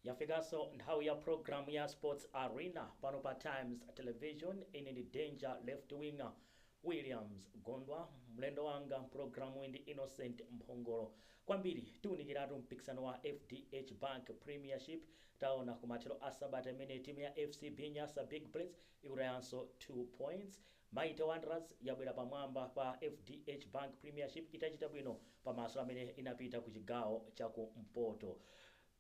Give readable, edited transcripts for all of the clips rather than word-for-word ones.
Yafikanso nthawi ya programu ya Sports Arena pano pa Times Television. Ine ndi Danger Left Winger Williams Gondwa. Mlendo wanga mpulogalamu ndi Innocent Mphongolo. Kwambiri tiwunikiratu mpikisano wa FDH Bank Premiership. Taona kumathero a sabata imene timu ya FCB Nyasa Big Bullets ikutayanso 2 points. Mighty Wanderers yabwera pamwamba pa FDH Bank Premiership itachita bwino pamaso amene inapita ku chigawo chakumpoto.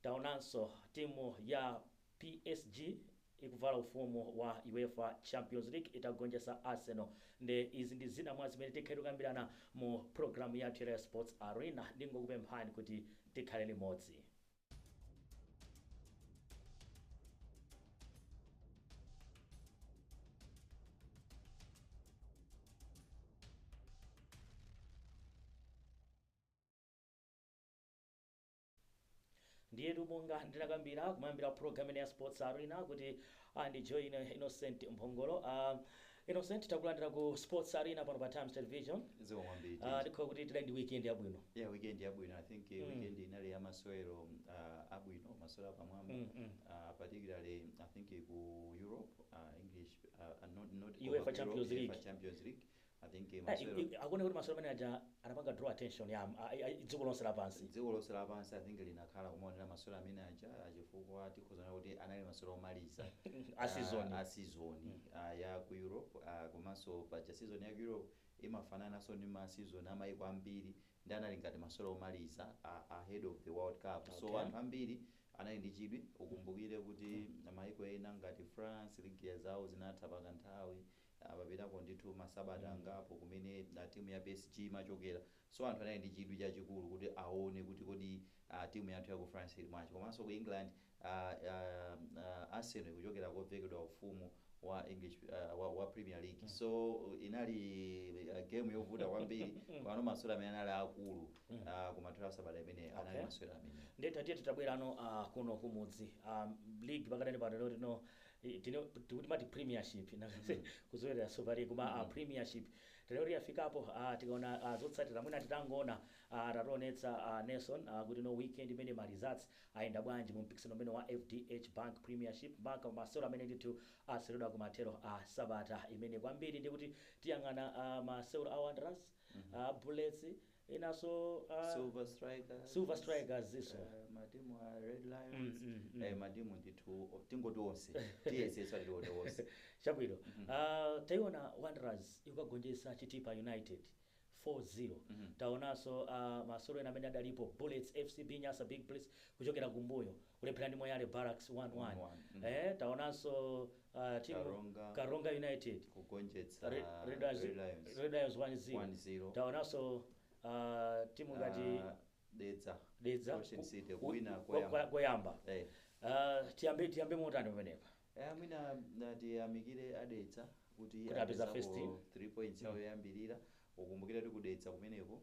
Taonanso timu ya PSG ikuvala ufumu wa UEFA Champions League itagonjetsa Arsenal. Nde izi ndi zina mwa zimene tikhale tikukambirana mu programu yathu ya Sports Arena. Ndingokupemphani kuti tikhale limodzi. Ndiyetu monga ndinakambira kumayambira program ya Sports Arena kuti andijoin Innocent Mphongolo. Innocent, takulandira ku Sports Arena pano pa Times Television. Zikomo kwambiri. Ndikhoza kuti tidali ndi weekend yabwino. Yeah, weekend yabwino. I think weekend inali ya masewero abwino, masewero apamwamba. Particularly I think ku Europe, English, not UEFA over Champions Europe, League. UEFA Champions League. I think masewero Akuone kuti masewero amene aja anapanga draw attention ya dziko lonse lapansi. Dziko lonse lapansi I think linakhala kumaonera masewero amene aja, chifukwa tikhozana kuti anali masewero omaliza a season. A season ya ku Europe, komanso paja season ya ku Europe imafanananso ndi ma season amayiko ambiri, ndi anali ngati masewero omaliza ahead of the World Cup, so anthu ambiri anali ndi chidwi. Ukumbukire kuti mayiko ena ngati France, ligi zawo zinatha pakanthawi, papitako ndithu masabata angapo kumene na timu ya PSG imachokera, so anthu anali ndi chidwi chachikulu kuti aone kuti kodi timu yathu ya ku France ili mwachi. Komanso ku England, Arsenal ikuchokera kovekedwa ufumu wa English, wa Premier League. So inali game yovuta kwambiri pano. Masewero amene anali akulu kumathero a sabata imene anali masewero amene Ndetha tiye titabwerano kuno kumudzi, league pakadali pano lero tino tikuti mati Premiership, kuzowerera Super League, koma Premiership lero yafikapo. Tikaona zotsatira, mwina titangoona, tationetsa Nelson, kuti no weekend imene ma results ayenda bwanji mu mpikisano umene wa FDH Bank Premiership, maka masewero amene ndithu aseweredwa kumathero a sabata imene. Kwambiri ndikuti tiyang'ana masewero a Wanderers, Bullets, inanso Silver Strikers. Silver Strikers iso. Matimu a Red Lions. Matimu ndithu tingoti onse, tiyesetsa tione onse. Chabwino. Tayiona Wanderers ikukagonjetsa Chitipa United 4-0. Taonanso masewero ena amene adalipo, Bullets, FCB Nyasa Big Bullets kuchokera kumbuyo kulephera ndi Moyale Barracks 1-1. 1-1. Taonanso timu Karonga. Karonga United kugonjetsa Red Lions. Red Lions. Red Lions 1-0. 1-0. Taonanso timu ngati Dedza. Dedza Ocean City kuwina koyamba. Koyamba. Tiyambe motani pamenepa? Mwina tiyamikire aDedza kuti Kuti apeza apezako first team. 3 points yawo yoyambirira. Ukumbukire kuti kuDedza kumeneko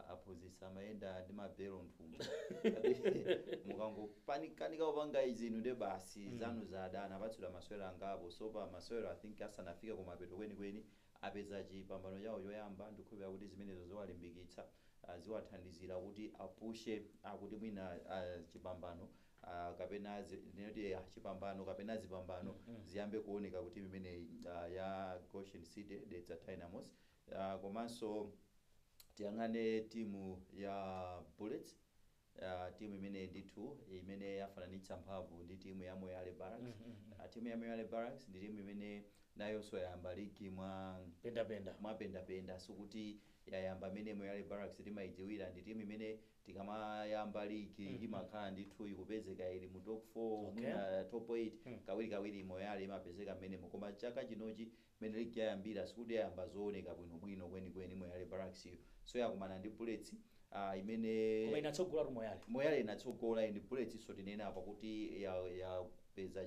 aphunzitsi amayenda ndi mabelo mthumba. Mukangopanikanika kupanga izinu nde basi zanu zadana. Apatsidwa masewero angapo, so pa masewero I think asanafike kumapeto kwenikweni apeza chipambano chawo choyamba. Ndikhulupirira kuti zimenezo ziwalimbikitsa, ziwathandizira kuti apushe, akuti mwina chipambano, kapena ndinoti chipambano kapena zipambano ziyambe kuoneka kuti imeneyi ya Goshen City, Dedza Dynamos. Komanso tiyang'ane timu ya Bullets, timu imene ndithu imene yafananitsa mphamvu ndi timu ya Moyale Barracks. Timu ya Moyale Barracks ndi timu imene nayonso yayamba ligi mwa pendapenda. Mwapendapenda, sikuti yayamba amene Moyale Barracks timayidziwira. Ndi timu imene tikamayamba ligi imakhala ndithu ikupezeka ili mu top 4, mwina top 8. Kawirikawiri Moyale imapezeka mmenemo, koma chaka chinochi mmene ligi yayambira sikuti yayamba zooneka bwinobwino kwenikweni Moyale Barracks iyo. So yakumana ndi Bullets imene Koma inatsogola tu Moyale. Moyale inatsogola, ndi Bullets so tinene apa kuti yapeza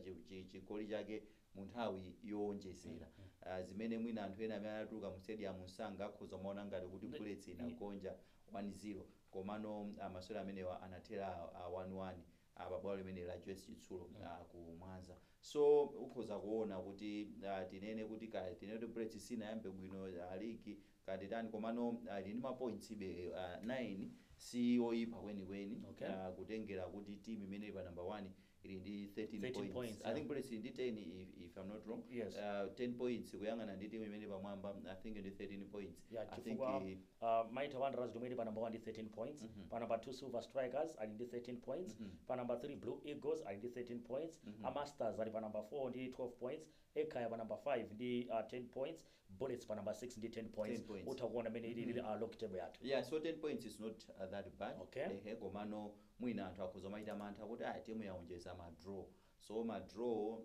chigoli chake mu nthawi yowonjezera, zimene mwina anthu ena amene anatuluka mu stadium msanga akhoza maona ngati kuti Bullets inagonja 1-0, komano masewero amenewa anathera 1-1 pabwalo limene la Joyce Chitsulo ku Mwanza. So ukhoza kuona kuti tinene kuti kaya tinene kuti Bullets sinayambe bwino ligi kati tani, komano ili ndi ma points ibe 9, si oyipa kwenikweni. Kutengera kuti timu imene ili pa number 1 Ili ndi 13, 13 points, points, I yeah. think Bullets ili ndi 10, if I'm not wrong. Yes. 10 points kuyang'ana ndi timu imene pamwamba, I think ndi 13 points. Yeah, I think chifukwa Mighty Wanderers ndimwe ili pa number 1 ndi 13 points. Pa number 2, Silver Strikers ali ndi 13 points. Pa number 3, Blue Eagles ali ndi 13 points. Amasters ali pa number 4 ndi 12 points. Ekhaya pa number 5 ndi 10 points. Bullets pa number 6 ndi 10 points. 10 points. Utha kuona imene ili log table yathu. Yeah, so 10 points is not that bad. Okay. Ehe, komano mwina anthu akhoza maita mantha kuti aya, timu yaonjeza ma draw. So ma draw,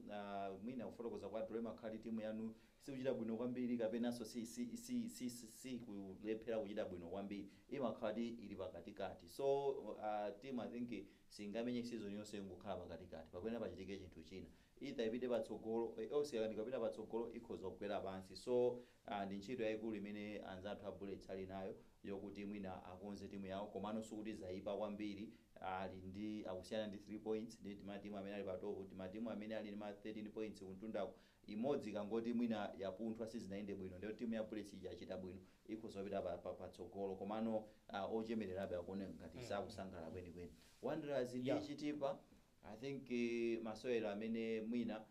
mwina kufotokoza kwa draw, imakhala timu yanu sikuchita bwino kwambiri kapenanso si kulephera kuchita bwino kwambiri, imakhala ili pakatikati. So team, I think, singamenye season yonse ingokhala pakatikati. Pakwena pachitike chinthu china, either ipite patsogolo, else ikapita patsogolo ikhoza kugwera pansi. So ndi ntchito yayikulu imene anzathu a Bullets ali nayo yokuti mwina akonze timu yawo, komano sikuti zayipa kwambiri. Ali ndi, akusiyana ndi 3 points ndi matimu amene ali pa top. Matimu amene ali ndi ma 13 points kuntundako, imodzi kangoti mwina yapunthwa, sizinayende bwino, ndiyo timu ya Bullets yachita bwino, ikhoza kupita patsogolo. Komano ochemererabe akuoneka ngati sakusangalala kwenikweni. Wanderers ndi Chitipa, I think masewero amene mwina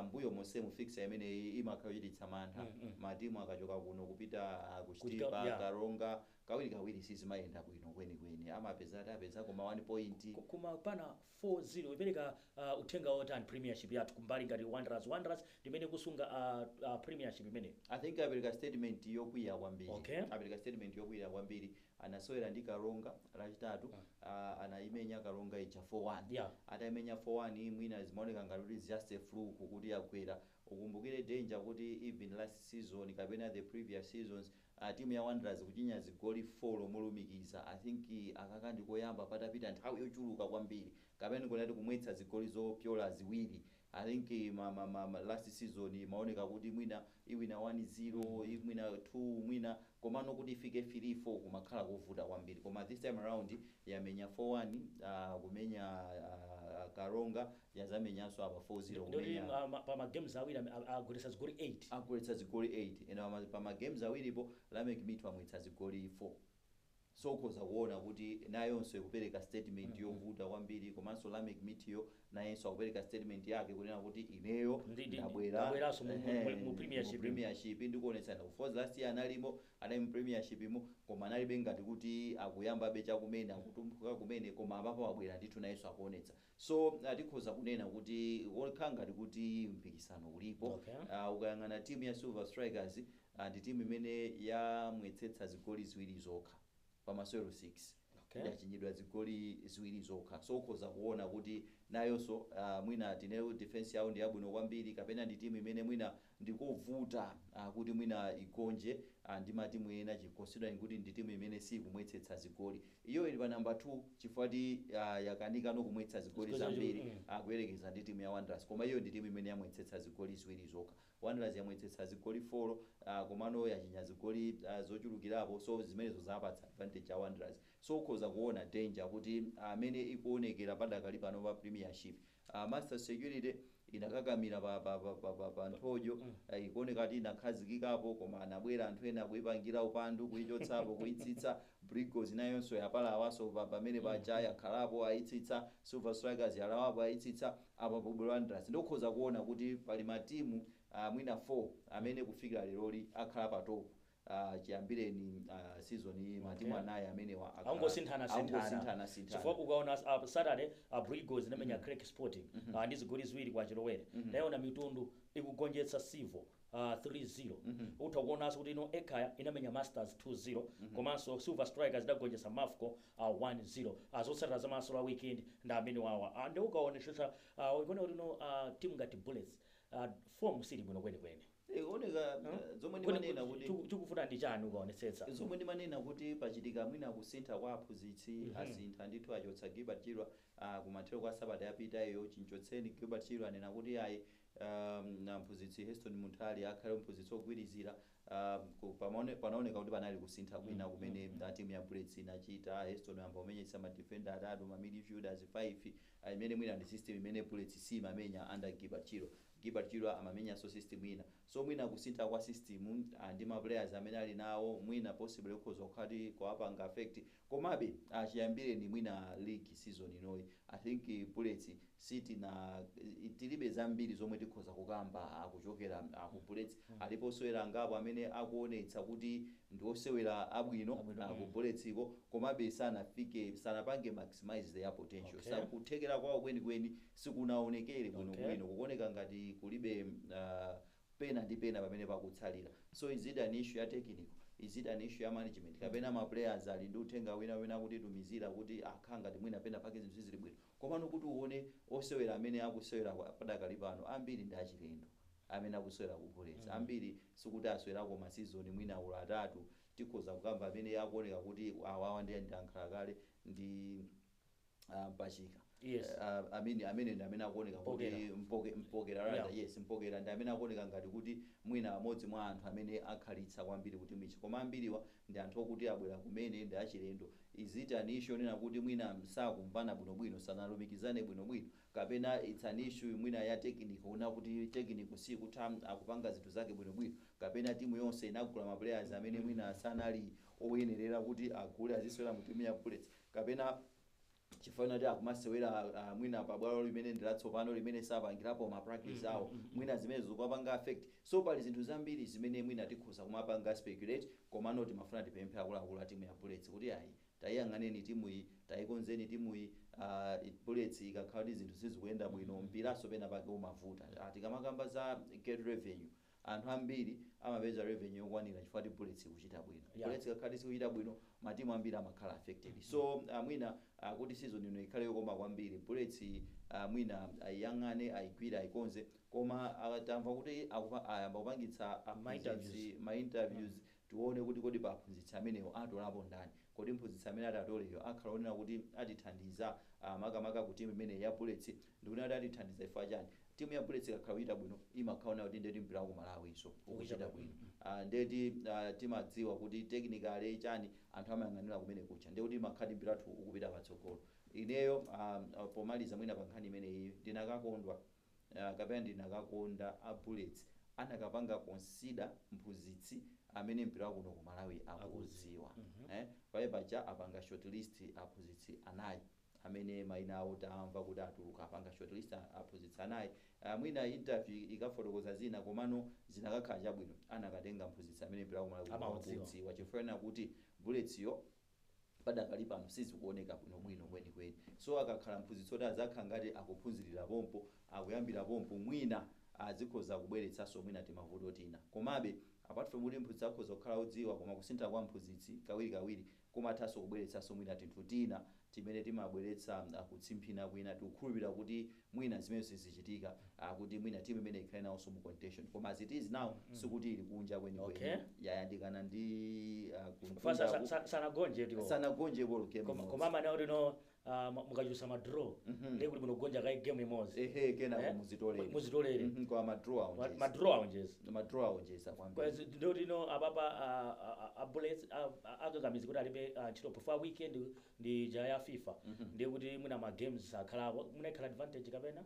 mbuyo monse mu fixture imeneyi imakhala yochititsa mantha. Matimu akachoka kuno kupita kuchitipa, Karonga, kawirikawiri sizimayenda bwino kwenikweni, amapeza ati apeza koma 1 point. Koma pana 4-0 ipereka uthenga wotani Premiership yathu kumbali ngati Wanderers? Wanderers ndimene kusunga Premiership imene. I think apereka statement yokwiya kwambiri. Okay. Apereka statement yokwiya kwambiri. Anasewera ndi Karonga Lachitatu, anayimenya Karonga ija 4-1. Atayimenya 4-1, mwina zimaoneka ngati kuti it's just a fluke kuti yagwera. Ukumbukire, Danger, kuti even last season kapena the previous seasons, timu ya Wanderers kuchinya zigoli 4 molumikiza, I think akaka ndikoyamba patapita nthawi yochuluka kwambiri, kapena kunati kumwetsa zigoli zopyola ziwiri. I think last season maoneka kuti mwina iwina 1-0, imwina 2 mwina, komano kuti ifike 3-4 kumakhala kovuta kwambiri. Koma this time around yamenya 4-1, kumenya Karonga, yazamenyanso apa 4-0. Ndoti kumenya pa ma games awiri agulitsa zigoli 8. Agulitsa zigoli 8, ena pa games awiripo Lamek Mitu amwetsa zigoli 4. So ukhoza kuona kuti nayonso ikupereka statement yovuta kwambiri. Komanso Lamek Mitiyo nayenso akupereka statement yake kunena kuti ineyo ndabwera ndabweranso ehe, mu Premiership. Mu Premiership ndikuonetsana. Of course last year analimo, anali mu Premiership imo, koma analibe ngati kuti akuyambabe chakumene, akutumphuka kumene, koma apapo wabwera ndithu, nayenso akuonetsa. So tikhoza kunena kuti wokhala ngati kuti mpikisano ulipo. Okay. Ukayang'ana timu ya Silver Strikers, ndi timu imene yamwetsetsa zigoli ziwiri zokha pamasewero 6. Okay. Yachinyidwa zigoli ziwiri zokha. So ukhoza kuona kuti nayonso mwina tinene defense yawo ndi yabwino kwambiri, kapena ndi timu imene mwina ndikovuta kuti mwina igonje ndi matimu ena, considering kuti ndi timu imene sikumwetsetsa zigoli. Iyo ili pa number 2 chifukwa ti yakanika nokumwetsa zigoli zigoli zambiri kuyerekeza ndi timu ya Wanderers. Koma iyo ndi timu imene yamwetsetsa zigoli ziwiri zokha. Wanderers yamwetsetsa zigoli 4, komano yachinya zigoli zochulukirapo. So zimenezo zapatsa advantage ya Wanderers. So ukhoza kuona, Danger, kuti amene ikuonekera padakali pano pa Premiership, Master Security inakakamira pa nthodyo. Ikuoneka kuti inakhazikikapo, koma anabwera anthu ena kuipangira upandu, kuichotsapo, kuitsitsa. Brigos nayonso yapalawaso pamene paja, yakhalapo, ayitsitsa. Silver Strikers yalawapo, ayitsitsa. Apa pobwera Wanderers. Ndikukhoza kuona kuti pali matimu mwina 4 amene kufikira leroli akhala pa top chiyambireni season iyi, matimu anayi amenewa angosinthana sinthana. Angosinthana sinthana. Chifukwa ukaona Saturday, Brigos inamenya Creck Sporting ndi zigoli 2 kwa chilowere. Ndayiona Mitundu ikugonjetsa Civo 3-0. Utha kuonanso kuti ino Ekhaya inamenya Masters 2-0, komanso Silver Strikers idagonjetsa Mafco 1-0. Zotsatira za masewero a weekend ndi amene wawa. Ndi ukaonetsetsa, ukuona kuti ino timu ngati Bullets, form sili bwino kwenikweni. Ikuoneka zomwe ndimanena kuti Chikufuna ndi chani ukaonetsetsa? Zomwe ndimanena kuti pachitika mwina kusintha kwa aphunzitsi. Asintha ndithu, achotsa Gilbert Chirwa kumathero kwa sabata yapitayo. Chinchotseni Gilbert Chirwa, anena kuti ayi, na mphunzitsi Heston Munthali akhale mphunzitsi ogwirizira. Panaoneka kuti panali kusintha kwina kumene timu ya Bullets inachita. Heston amba kumenyetsa ma defender atatu, ma midfielders 5, imene mwina ndi system imene Bullets simamenya under Gilbert Chirwa. Gilbert Chirwa amamenyanso system ina. So mwina kusintha kwa system ndi ma players amene ali nawo, mwina possibly ukhoza kukhati kuwapanga affect. Komabe chiyambireni mwina league season inoyi, I think Bullets Sitina tilibe zambiri zomwe tikhoza kukamba akuchokera ku Bullets. Alipo osewera angapo amene akuonetsa kuti ndi osewera abwino Abwino, ku Bulletsiko, komabe sanafike, sanapange maximize their potential. Kuthekera kwawo kwenikweni sikunaonekere bwinobwino, kukuoneka ngati kulibe pena ndi pena pamene pakutsalira. So is it an issue ya technical? Is it an issue ya management? Kapena ma players ali ndi uthenga wina wina kuti tumizira kuti akhala ngati mwina pena pake zinthu sizili bwino? Komano kuti uone osewera amene akusewera padakali pano, ambiri ndi achilendo amene akusewera ku Bullets. Ambiri sikuti aswerako masizoni mwina ula atatu. Tikhoza kukamba amene akuoneka kuti awawa ndi ankhala kale ndi Mpachika. Amene ndi amene akuoneka kuti Mpokera. Mpokera rather. Yes, Mpokera ndi amene akuoneka ngati kuti mwina amodzi mwa anthu amene akhalitsa kwambiri kuti michi, koma ambiriwa ndi anthu okuti abwera kumene, ndi achilendo. Is it an issue onena kuti mwina sakumvana bwinobwino, sanalumikizane bwinobwino, kapena it's an issue mwina ya technical, una kuti technical sikutha akupanga zinthu zake bwinobwino, kapena timu yonse inagula ma players amene mwina sanali oyenerera kuti agule azisewera mu timu ya Bullets, kapena chifukwa kuti akumasewera mwina pabwalo limene ndi latsopano limene sapangirapo ma practice awo, mwina zimene zikuwapanga affect? So pali zinthu zambiri zimene mwina tikhoza kumapanga speculate, komano timafuna tipemphe akuluakulu a timu ya Bullets kuti ayi, tayiyang'aneni timu iyi, tayikonzeni timu iyi. Bullets ikakhala kuti zinthu sizikuyenda bwino, mpiraso pena pake umavuta. Tikamakamba za get revenue, anthu ambiri amapeza revenue yokwanira chifukwa ti Bullets ikuchita bwino. Bullets ikakhala sikuchita bwino, matimu ambiri amakhala affected. So mwina kuti season ino ikhale yokoma kwambiri, Bullets mwina ayiyang'ane, ayigwire, ayikonze. Koma tamva kuti ayamba kupangitsa Ma interviews. aphunzitsi, ma interviews. Tione kuti kodi pa aphunzitsi amenewo atolapo ndani? Kodi mphunzitsi amene atatoleyo akhala onena kuti atithandiza makamaka ku timu imene ya Bullets? Ndikunena kuti atithandiza chifukwa chani? Timu ya Bullets ikakhala kuchita bwino, imakhala kuti ndeti mpira wa ku Malawinso ukuchita bwino. Ndeti timadziwa kuti technically chani, anthu amayang'anira kumene kucha, ndekuti imakhala mpira wathu ukupita patsogolo. Ineyo pomaliza mwina pa nkhani imeneyi, ndinakakondwa kapena ndinakakonda a Bullets anakapanga consider mphunzitsi amene mpira wakuno ku Malawi akuudziwa. Pale paja apanga shortlist aphunzitsi anayi amene mayina awo tamva kuti atuluka. Apanga shortlist aphunzitsi anayi. Mwina interview ikafotokoza zina, komano zinakakhala chabwino anakatenga mphunzitsi amene mpira waku Malawi Amaudziwa. akuudziwa, chifukwa kuti Bulletsyo padakali pano sizikuoneka bwinobwino kwenikweni. So akakhala mphunzitsi oti adzakhala ngati akuphunzirira pompo, akuyambira pompo, mwina azikhoza kubweretsanso mwina timavuto tina. Komabe apart from kuti mphunzitsi akhoza kukhala odziwa, koma kusintha kwa mphunzitsi kawirikawiri kumathanso kubweretsanso mwina tinthu tina timene timabweretsa kutsimphina kwina. Tikukhulupirira kuti mwina zimene zizichitika, kuti mwina timu imene ikhale nawonso mu contention, koma as it is now sikuti ili kunja kwenikweni. Yayandikana ndi Fa kumtundaku. Sanagonje tiwo. Sanagonje bolo game Koma imodzi. koma amene kuti no mukachusa ma draw, ndi kuti munogonja kai game imodzi. Ehe, kenako muzitolere. Muzitolere. Kwa ma draw aonjeza. Ma draw aonjeza. Ma draw aonjeza kwambiri. Ndoti no apapa a Bullets akakamizi kuti alibe ntchito before weekend ndi ja ya FIFA, ndiye kuti mwina ma games akhalapo, mwina ikhala advantage kapena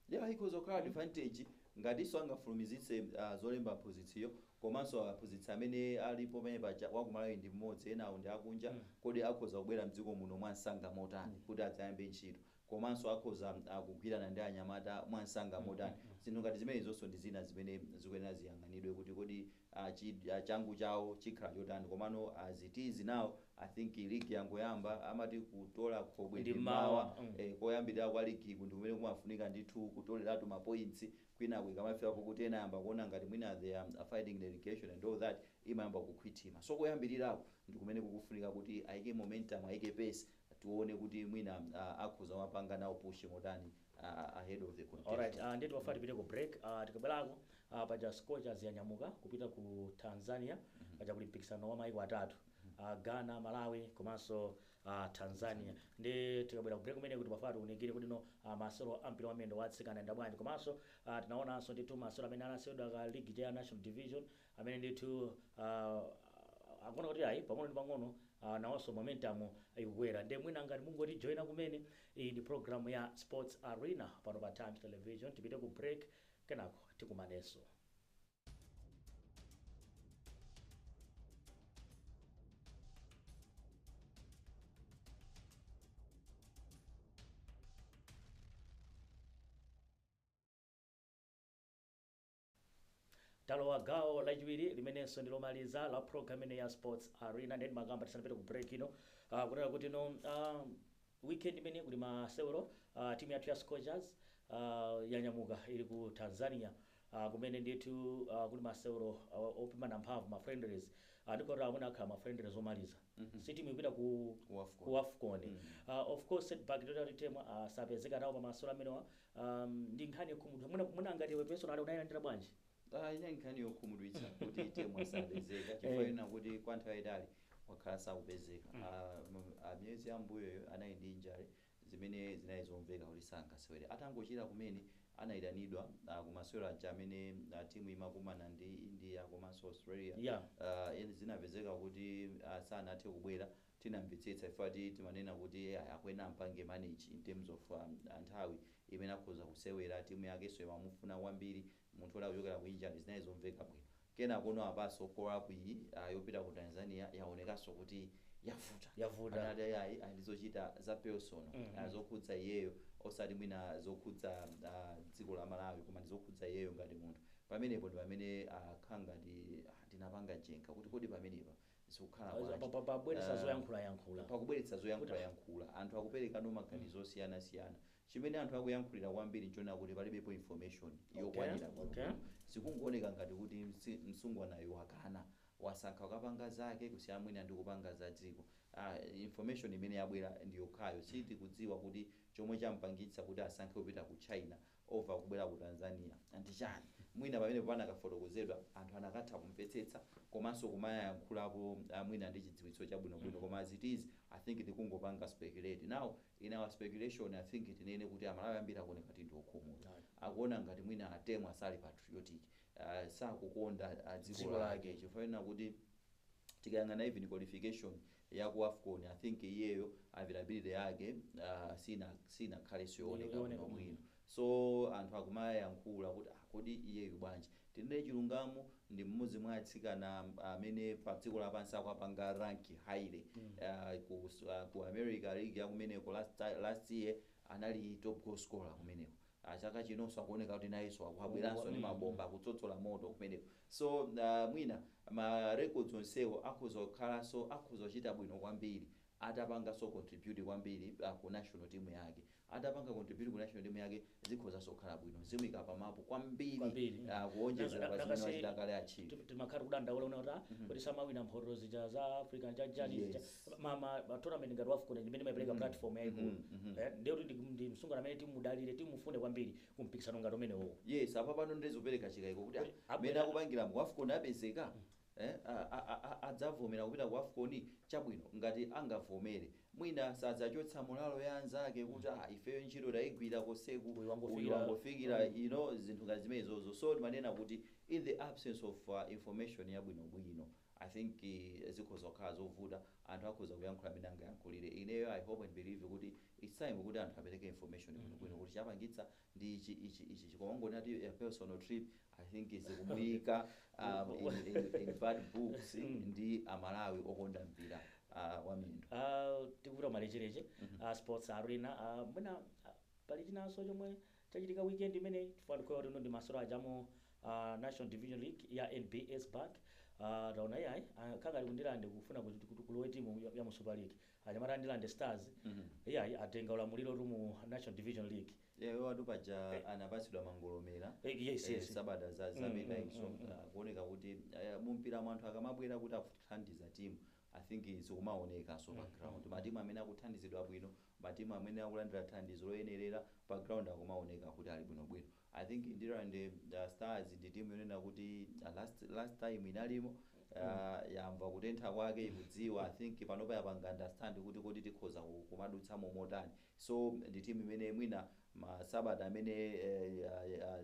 Yeah, ikhoza kukhala advantage ngatinso angafulumizitse zolemba aphunzitsiyo. Komanso aphunzitsi amene alipo pamene paja wakumalawi ndi mmodzi, enawo ndi akunja. Kodi akhoza kubwera mdziko muno mwansanga motani kuti adzayambe ntchito? Komanso akhoza kugwirana ndi anyamata mwansanga motani? Zinthu ngati zimene zonso ndi zina zimene zikuyenera ziyang'anidwe kuti kodi changu chawo chikhala chotani. Komano as it is now, I think league yangoyamba, amati kutola khobwe ndi ndi mawa. mawa. Koyambirira kwa ligi ndi kumene kumafunika ndithu kutoleratu ma points. Kwinako ikamafikapo kuti ena ayamba kuona ngati mwina they are fighting relegation and all that, imayamba kukhwitima. So koyambirirako ndi kumene kukufunika kuti ayike momentum, ayike pace. Tione kuti mwina akhoza mapanga nawo push motani ahead of the contention. Alright, nditi wafa tipite ku break. Tikabwerako, paja Scorchers yanyamuka kupita ku Tanzania. Paja kuli mpikisano wa maiko atatu, Ghana, Malawi komanso Tanzania. Ndi tikabwera ku break kumene kuti pafatu tiunikire kuti no masewero a mpira wa miyendo wa atsikana ayenda bwanji. Komanso tinaonanso ndithu masewero amene anasewedwa ka league ya National Division, amene ndithu akuona kuti ayi, pang'ono ndi pang'ono nawonso momentum ikukwera. Ndi mwina ngati mungoti joina kumene, iyi ndi program ya Sports Arena pano pa Times Television. Tipite ku break, kenako tikumanenso. Talowa gawo lachiwiri limenenso ndi lomaliza la program imene ya Sports Arena. Ndeni makamba tisanapite ku break ino, kunena kuti no weekend imene kuli masewero, timu yathu ya Scorchers yanyamuka, ili ku Tanzania, kumene ndithu kuli masewero opimana mphamvu, ma friendlies. Ndikoti amene akhala ma friendlies omaliza, si timu ikupita ku Ku AFCON. Ku AFCON. Of course, setback totally, Temwa sapezeka nawo pa masewero amenewa. Ndi nkhani yokhumudwa muna ngati iwe personal unayilandira bwanji? Ine nkhani yokhumudwitsa kuti Temwa sapezeka, chifukwa ina kuti kwa nthawi yayitali wakhala sakupezeka. Miyezi yambuyoyo anali ndi injury zimene zinali zomveka kuti sangasewere. Atangochira kumene anayitanidwa kumasewero aja amene timu imakumana ndi India komanso Australia. Ene zinapezeka kuti sanathe kubwera. Tinamvetsetsa ifati timanena kuti akwena ampange manage in terms of nthawi imene akhoza kusewera. Timu yakenso imamufuna kwambiri munthu oti akuchokera ku injury, zinali zomveka bwino. Kenakono apaso call up iyi yopita ku Tanzania yaonekanso kuti yavuta. Yavuta. Anati ayi, andizochita za personal, zokhudza iyeyo, osati mwina zokhudza dziko la Malawi, koma ndizokhudza iyeyo ngati munthu. Pamenepo ndi pamene akhala ngati ndinapanga jenga kuti kodi pamenepa zikukhala bwanji? Pabweretsa zoyankhulayankhula. Pakubweretsa zoyankhulayankhula, anthu akupereka no maganizo osiyanasiyana. Chimene anthu akuyankhulira kwambiri nchonena kuti palibepo information yokwanira bwinobwino. Zikungooneka ngati kuti msungwanayo wakana, wasankha kukapanga zake kusiyana mwina ndi kupanga za dziko. Information imene yabwera ndi yokhayo. Sitikudziwa kuti chomwe champangitsa kuti asankhe kupita ku China over kubwera ku Tanzania ndi chani. Mwina pamene panakafotokozedwa, anthu anakatha kumvetsetsa komanso kumayankhulapo mwina ndi chidziwitso chabwinobwino. Koma as it is, I think tikungopanga speculate. Now, in our speculation, I think tinene kuti Amalawi ambiri akuoneka kuti ndi okhumudwa, akuona ngati mwina a Temwa sali patriotic, sakukonda dziko Dziko lake, chifukwa ena kuti tikayang'ana even qualification ya ku AFCON, I think iyeyo availability yake sinakhalenso yooneka Yooneka. bwinobwino. So anthu akumayankhula kuti kodi iyeyu bwanji? Tinene chilungamo, ndi mmodzi mwa atsikana amene pa dziko lapansi akupanga rank highly. Ku America League yakumeneko, last year anali top goal scorer kumeneko. Chaka chinonso akuoneka kuti nayenso akubweranso ndi mabomba, akutsotsola moto kumeneko. So mwina ma records onsewo akhoza kukhalanso, akhoza kuchita bwino kwambiri atapanganso contribute kwambiri ku national team yake. Atapanga contribute ku national team yake, zikhozanso kukhala bwino, zimuyika pamapu kwambiri, Kwambiri. kuonjezera pa zimene wachita kale achieve. Timakhala kudandaula una kuti samawina mphoto zija za Africa chachani. Ma tournament ngati AFCON imene imapereka platform yayikulu. Ndiye kuti ndi msungwana amene timudalire, timufune kwambiri kumpikisano ngati umenewo. Yes, apa pano ndizopereka chikayiko kuti Kuti mene akupangira ku AFCON apezeka, adzavomera kupita ku AFCON. Chabwino, ngati angavomere, mwina sadzachotsa morale ya anzake kuti ifeyo ntchito tayigwira koseku, Uyu wangofikira- uyu wangofikira, zinthu ngati zimenezozo. So timanena kuti in the absence of information yabwinobwino, I think zikhoza kukhala zovuta, anthu akhoza kuyankhula amene angayankhulire. Ineyo I hope and believe kuti it's time kuti anthu apereke information bwinobwino kuti chapangitsa ndi ichi, ichi, ichi. Koma ngonati a personal trip, I think zikumuyika in bad books ndi Amalawi okonda mpira wa miyendo. Tikupita malechereche, Sports Arena. Mwina pali chinanso chomwe chachitika weekend imeneyi, chifukwa ndikhoya kuti ndi masewero ajamo National Division League ya NBS Bank. Taona iyayi, khangati kundilande kufuna kuti kulowe timu ya mu Super League, anyamata Ndilande Stars, iyayi, atenga ulamuliro tu mu National Division League. Yewe watu paja anapatsidwa mangolomera. Yes. Sabata zapita iso, kuoneka kuti mumpira mwanthu akamabwera kuti akuthandiza timu, I think zikumaonekanso pa ground. Matimu amene akuthandizidwa bwino, matimu amene akulandira thandizo loyenerera, pa ground akumaoneka kuti ali bwinobwino. I think Ndilande Stars ndi timu yonena kuti last time inalimo, yamva kutentha kwake, ikudziwa. I think panopa yapanga understand kuti kodi tikhoza kumadutsamo motani. So ndi timu imene mwina masabata amene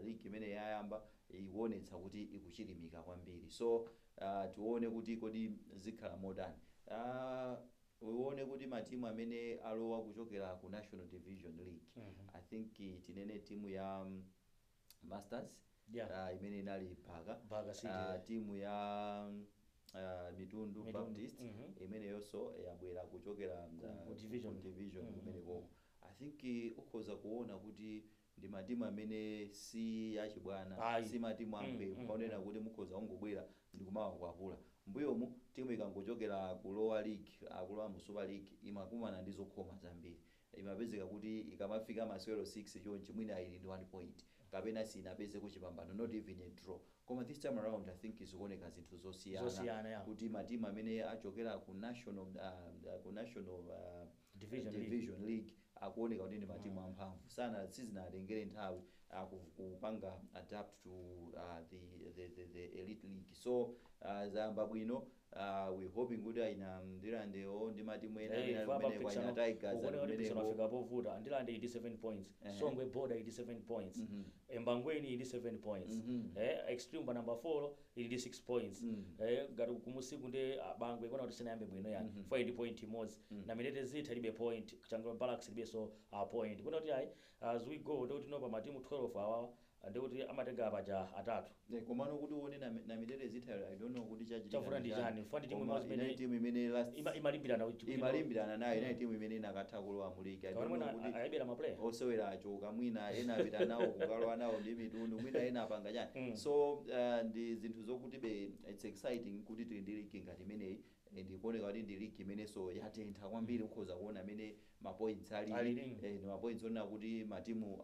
league imene yayamba ikuonetsa kuti ikuchilimika kwambiri. So tione kuti kodi zikhala motani. Uone kuti matimu amene alowa kuchokera ku National Division League, I think tinene timu ya Masters, imene inali Baka, Baka City. Timu ya Mitundu, Mitundu, Baptist, imeneyonso yabwera kuchokera ku division. Ku division kumenekoko. I think ukhoza kuona kuti Ndi matimu amene si achibwana, Ayi. si matimu amphepo paonena kuti mukhoza kungobwera ndikumawakwapula. Mbuyomu timu ikangochokera ku lower league akulowa mu Super League imakumana ndi zokhoma zambiri. Imapezeka kuti ikamafika masewero 6 chonchi, mwina ili ndi 1 point kapena sinapeze kuchipambano, not even a draw. Koma this time around I think zikuoneka zinthu zosiyana, Zosiyana, yeah. kuti matimu amene achokera ku national Division League. Division League akuoneka kuti ndi matimu amphamvu. Sana sizinatengere nthawi kupanga adapt to the elite league. So zayamba bwino. We hoping kuti aina Ndirandewo ndi matimu ena amene ali kumeneko, aina Tigers ali Ukuoneka kuti mpikisano kumeneko. wafika povuta. Ndilande ili 7 points, Songwe Border ili 7 points, Embangweni ili 7 points, Extreme pa number 4 ili ndi 6 points. Ngati kumusiku ndi Bangwe ikuona kuti sinayambe bwino yani, 4 ili point imodzi, na Milete Zitha ilibe point, Changolo Barracks ilibenso point. Kuna kuti ayi, as we go, ndikuti no pa matimu 12 awawa ndikuti amatenga paja atatu. Komano kuti uone na Mitete Zitha, I don't know kuti chachitika Chavuta ndi chani? Fani timu Koma imodzi imene inali timu imene last imalimbirana imalimbirana nayo, inali timu imene inakatha kulowa mu league. I don't know kuti ayibera ma player. Osewera achoka, mwina ena apita nawo kukalowa nawo ndi mitundu, mwina ena apanga chani. So ndi zinthu zokuti be it's exciting kuti tili ndi league ngati imeneyi. Ndikuoneka kuti ndi league imenenso yatentha kwambiri. Ukhoza kuona amene ma points alili. Alili. Ndi ma points onena kuti matimu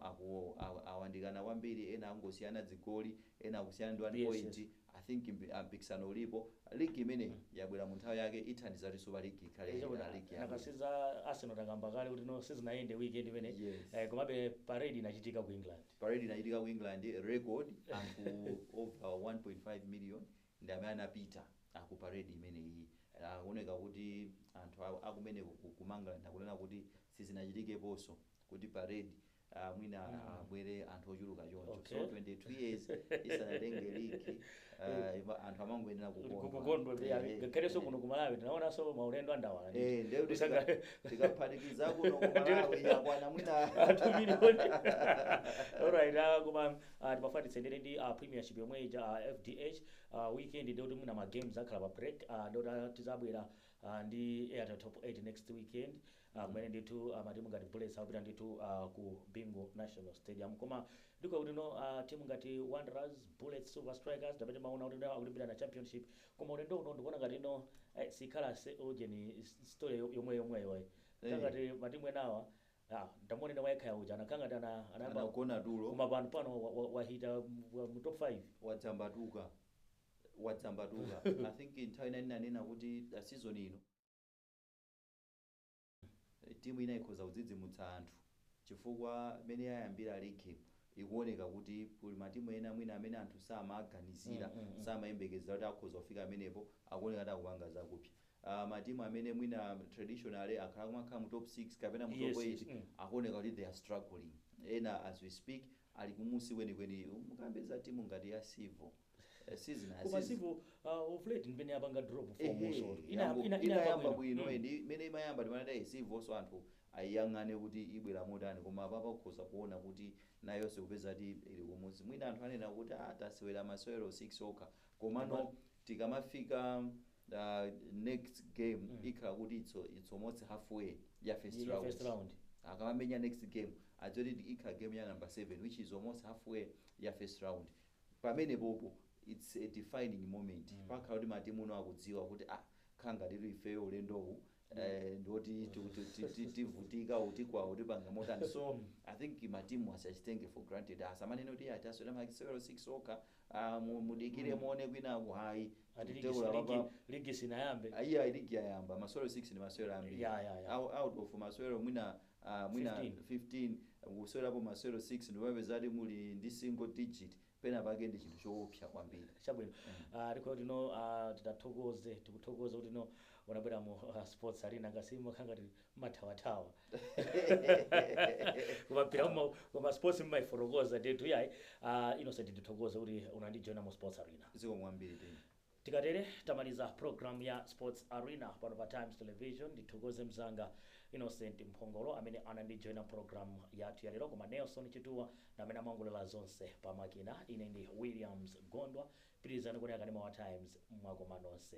awandikana kwambiri, ena angosiyana zigoli, ena akusiyana ndi 1 point. I think mpikisano ulipo. League imeneyi yabwera mu nthawi yake, ithandiza kuti Super League ikhale league yabwino. Nakasiza Arsenal takamba kale kuti no sizinayende weekend imene. Komabe parade inachitika ku England. Parade inachitika ku England, record anthu over 1.5 million ndi amene anapita aku parade imeneyi. Akuoneka kuti anthu akumeneko ku England akunena kuti sizinachitikeponso kuti parade mwina abwere anthu ochuluka choncho. So 22 years isanatenge league, anthu amangoyenera kukondwa. Kukondwa. Ngakhalenso kuno ku Malawi tinaonanso maulendo andawala. Ndiye kuti tikaphatikiza kuno ku Malawi yakwana mwina anthu miliyoni. Alright, koma timafuna titsendere ndi Premiership yomwe ija, FDH. Weekend ndikuti mwina ma games akhala pa break, ndikuti tizabwera ndi Airtel Top 8 next weekend, kumene ndithu matimu ngati Bullets akupita ndithu ku Bingu National Stadium. Koma ndiko kuti no timu ngati Wanderers, Bullets, Silver Strikers tapete maona kuti akulimbirana championship, koma ulendo uno ndikuona ngati no sikhala se ujeni story yomwe yomweyo. Kangati matimu enawa, ndamuonera wayekha uja anakangati anayamba anagona tulo. Koma pano pano wahita mu top 5. Wadzambatuka, wadzambatuka. I think nthawi ina ndinanena kuti season ino timu ina ikhoza kudzidzimutsa anthu, chifukwa imene yayambira league ikuoneka kuti kuli matimu ena mwina amene anthu samaganizira, samayembekezera kuti akhoza kufika amenepo, akuoneka kuti akupanga zakupsa. Matimu amene mwina traditionally akhala kumakhala mu top 6 kapena mu top 8 akuoneka kuti they are struggling. Ena as we speak ali kumusi kwenikweni. Mukambeza timu ngati ya Civo, season Koma Civo of late ndimene apanga drop form also. Inayamba bwino. Ndi imene imayamba timanati Civo, so anthu ayiyang'ane kuti ibwera motani, koma apapa ukhoza kuona kuti nayonse kupeza ti ili kumusi. Mwina anthu anena kuti tasewera masewero 6 okha, komano tikamafika next game ikhala kuti it's almost halfway ya first ya round. First round. Akamamenya next game adzoti ikhala game ya number 7, which is almost halfway ya first round. Pamene popo it's a defining moment. Pakhala kuti matimu uno akudziwa kuti khanga tili ifeyo ulendowu ndoti tivutika utikwawo tipanga motani. So I think matimu asachitenge for granted, asamanene kuti ataswera masewero 6 okha, mudikire muone kwinaku. Hayi. Ati Kuteula ligi sinayambe. Iya, ligi yayamba. Masewero 6 ndi masewero ambiri. Out of masewero mwina mwina 15. 15, kusewerapo masewero 6 ndipapezati muli ndi single digit, pena pake ndi chinthu choopsa kwambiri. Chabwino. Ndikho kuti no titathokoze, tikuthokoze kuti no unabwera mu Sports Arena ngasi makhangati mathawathawa koma mpira koma sports mmaiforokoza ndithu. Yayi, Innocent, ndithokoze kuti unandijoina mu Sports Arena. Zikomo kwambiri tini. Tikatere tamaliza program ya Sports Arena pano pa Times Television. Ndithokoze mzanga Innocent Mphongolo amene anandijoina program yathu ya lero, koma Nelson Chituwa na amene amangolera zonse pamakina. Ine ndi Williams Gondwa. Pitirizani kuonera kanema wa Times. Mwakoma nonse.